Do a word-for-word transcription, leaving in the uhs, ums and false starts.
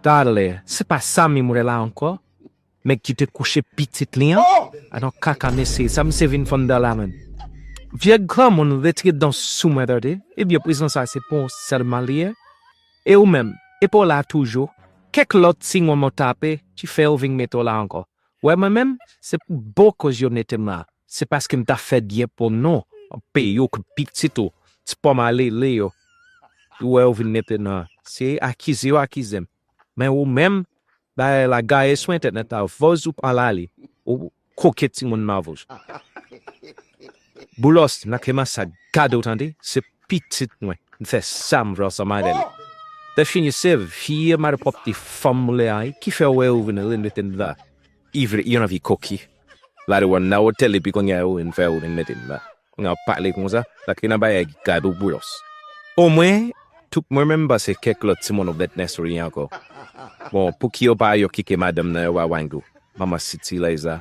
Talè, se pa sa menm wè la ankò. Nèg ki te kouche pitit li an. Adan kaka mesye, sa misye vin fè anndan la menm. Vye granmoun retire dan sou mwen tande. Ebyen, prizon sa se pou w sèlman li ye. E ou menm, e pa w la toujou. Kèk lòt timoun mwen tape, ki fè yo vin mete w la ankò. Wè mwen menm, se pou bon koz yo mete m la. Se paske m ta fè byen pou nou. An peyi w k pitit ou, ti pòm a lele yo. Ou wè yo vin mete nan. Se akize yo akize m. Men ou menm, bagay la gaye sou entènèt la, vòz ou pran l ale. Ou koke timoun nan vòz. Boulos, nan keman sa gade w tande, se pitit mwen. M fè sa m vle ansanm avè l. Te fini se vye malpwòpte fanm moulen an ki fè w wè ou vin remete m la. I vle, i anvi koki. La de wan nan otèl epi kounye a ou vin fè ou vin mete m la. Kounye a w pale konsa, la ki nan bagay gade w boulos. Omwen, tout mwen menm pase kèk lòt timoun ou vèt nèsri ankò. Bon, pouki yo pa yo kike madanm nan yo pa wangou. Manman siti la eza.